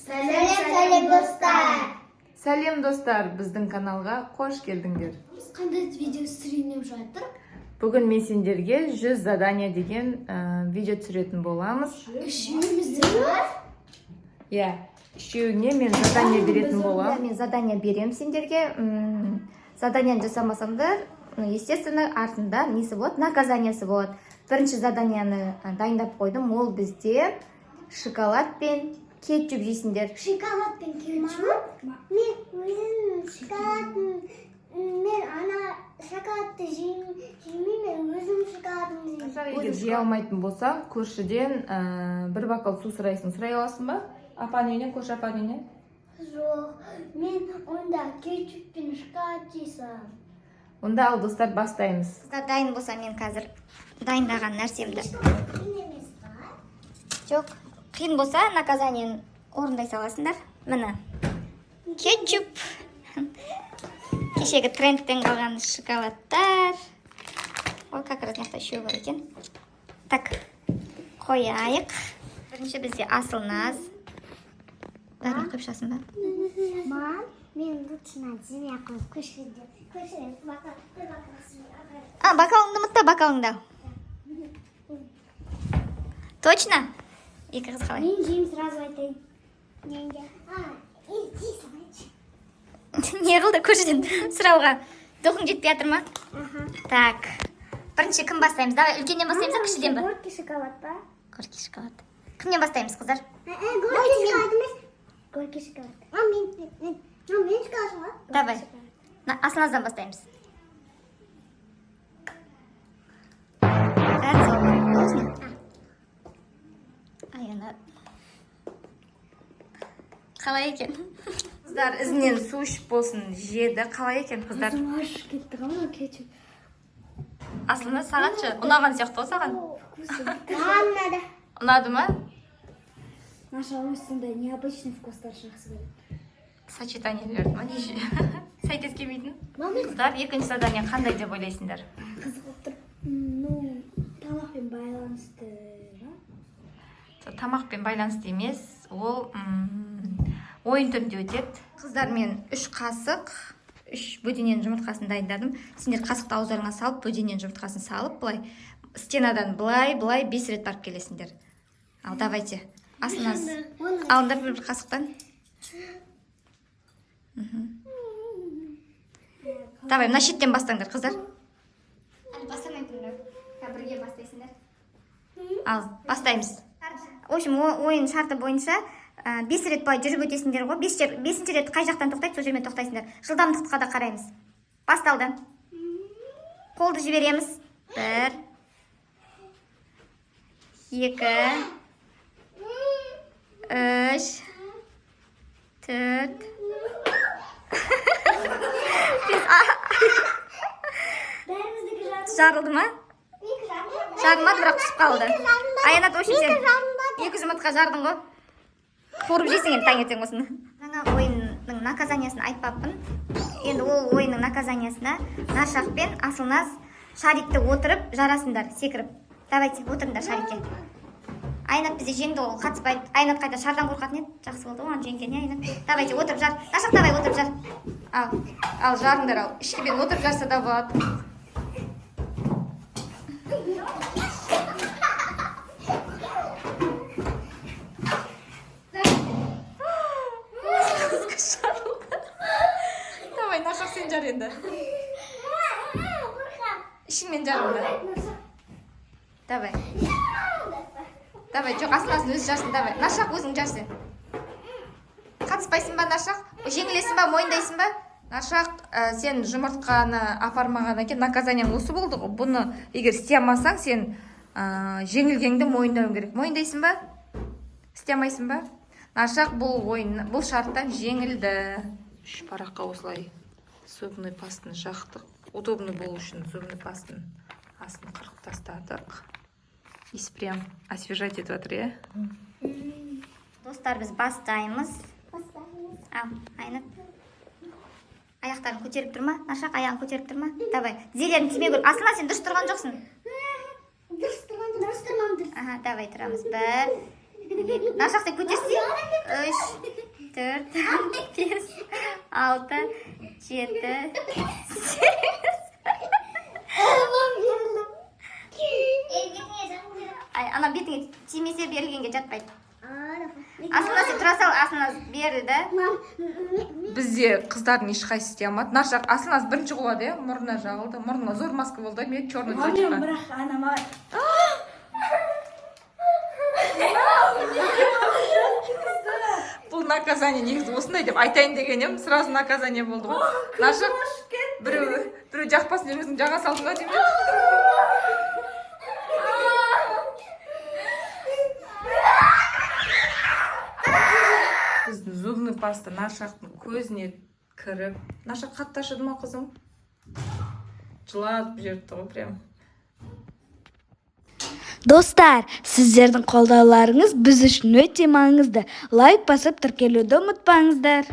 Сәлем, сәлем, достар! Сәлем, достар! Біздің каналға қош келдіңдер. Біз қандай видео түсірейін деп жатыр? Бүгін мен сендерге 100 задание деген видео түсіретін боламыз. Үшеуміз де бар. Иә, үшеуіңе мен задание беретін боламын. Мен задание беремін сендерге. Заданияны жасамасаңдар, ну, естественно, артында несі болады, наказаниясы болады. Бірінші заданияны дайындап қойдым. Ол бізде шоколад пен кетчуп жейсіңдер. Шоколад пен кетчуп. Мен өзім шоколадын, мен ана шоколадты жемеймін, мен өзім шоколадымды жеймін. Егер жей алмайтын болсаң, көршіден бір бокал су сұрайсың. Сұрай аласың ба? Апаның үйінен, көрші апаның үйінен? Жоқ, мен онда кетчуп пен шоколад жейсам. Онда ал, достар, бастаймыз. Қыздар, дайын болса, мен қазір дайындаған нәрсемді. Қиын емес па? Жоқ, қиын болса, наказаниені орындай саласыңдар. Міне, кетчуп, кешегі трендтен қалған шоколадтар. Ой, как раз мына жақта үшеуі бар екен. Так, қояйық. Бірінші бізде Асылназ. Бәрін құйып шығасың ба? Мам, мен лучше на жемей ақ қойып, көршіден бокал, бір бокал су. А, бокалыңды ұмытпа, бокалыңды ал. Точно, екі қыз қалай? Мен жеймін, сразу айтайын. Мен де. А, жей салайыншы. Не қылды, көршіден сұрауға духың жетпей жатыр ма? Аха. Так, бірінші кім бастаймыз? Давай, үлкеннен бастаймыз ба, кішіден ба? Горький шоколад па? Горький шоколад. Кімнен бастаймыз, қыздар? Горький шоколад емес. Горький шоколад. А, мен, а, мен шоколад ғой. Давай. Асылназдан бастаймыз. Бәрін салу керек болсын. Аяна. Қалай екен? Қыздар ізінен су ішіп болсын, жеді. Қалай екен, қыздар? Аузым ашып кетті ғой мынау кетчуп. Асылназ, саған ше? Ұнаған сияқты ғой саған. Маған ұнады. Ұнады ма? Наша өзі сондай необычный вкустар жақсы көреді. Сочетаниелерді ма, неше сәйкес келмейтін. Мама. Қыздар, екінші задание қандай деп ойлайсыңдар? Қызық болып тұр. Ну, тамақпен байланысты ма? Тамақпен байланысты емес, ол ойын түрінде өтеді. Қыздар, мен үш қасық, үш бөдененің жұмыртқасын дайындадым. Сендер қасықты ауыздарыңа салып, бөдененің жұмыртқасын салып, былай стенадан былай былай бес рет барып келесіңдер. Ал, давайте, Асылназ, алыңдар бір бір қасықтан. Давай, мына шеттен бастаңдар, қыздар. Әлі бастамай тұрыңдар, бірге бастайсыңдар. Ал, бастаймыз. В общем, ойын шарты бойынша бес рет былай жүріп өтесіңдер ғой. Бес жер, бесінші рет қай жақтан тоқтайды, сол жермен тоқтайсыңдар. Жылдамдыққа да қараймыз. Басталды. Қолды жібереміз. Бір, екі, үш, төрт, бес. Бәріміздікі жарылды. Жарылды ма? Менікі жарылмады. Жарылмады, бірақ түсіп қалды. Менікі жарылмады. Аянат, в общем, сен Менікі жарылмады. екі жұмыртқа жардың ғой. Қуырып жейсің енді таңертең осыны. Жаңа ойынның наказаниясын айтпаппын. Енді ол ойынның наказаниясына Наршақ пен Асылназ шарикті отырып жарасыңдар, секіріп. Давайте, отырыңдар шарикке. Аянат бізде жеңді ғой, ол қатыспайды. Аянат қайта шардан қорқатын еді. Жақсы болды ғой оған жеңген, иә, Аянат? Давайте, отырып жар. Наршақ, давай, отырып жар. Ал, ал, жарыңдар, ал. Ішкемен отырып жарса да болады. Жарылды. Давай, Наршақ, сен жар енді. Ішіңмен жар онда. Давай. Давай, жоқ, Асылназдың өзі жарсын, давай. Наршақ, өзің жар сен. Қатыспайсың ба, Наршақ? Жеңілесің ба, мойындайсың ба? Наршақ, сен жұмыртқаны апармағаннан кейін наказаниең осы болды ғой. Бұны егер істей алмасаң, сен жеңілгеніңді мойындауың керек. Мойындайсың ба? Істей алмайсың ба? Наршақ бұл ойын, бұл шарттан жеңілді. Үш параққа осылай зубной пастаны жақтық. Удобно болу үшін зубной пастының астын қырқып тастадық. Иіс прям освежать етіп жатыр, иә? Достар, біз бастаймыз. Бастаймыз. Ал, Аянат. Аяқтарын көтеріп тұр ма? Наршақ, аяғын көтеріп тұр ма? Давай. Тізелерін тимей көр. Асылназ, сен дұрыс тұрған жоқсың. Дұрыс тұрған, дұрыс тұрмам, дұрыс. Аха, давай, тұрамыз. Бір, екі. Наршақ, сен көтерсе. Үш. Төрт, бес, алты, жеті, сегіз. Ей, бетіңе жағып. Ай, ана бетіңе тимесе, берілгенге жатпайды. Асылназ, сен тұра сал. Асылназ берілді. Мам, мен Бізде қыздардың ешқайсысы істей алмады. Наршақ, Асылназ бірінші құлады, иә, мұрнына жағылды. Мұрнына зор маска болды, мен черный Мам, цветқа. бірақ ана маған Бұл наказание негізі осындай деп айтайын деген едім, сразу наказание болды ғой. Наршақ, біреу жақпасын деп өзің жаға салдың ба деймін. Біздің зубный паста Наршақтың көзіне кіріп, Наршақ, қатты ашыды ма, қызым? Жылатып жіберді ғой прям. Достар, сіздердің қолдауларыңыз біз үшін өте маңызды. Лайк басып, тіркелуді ұмытпаңыздар.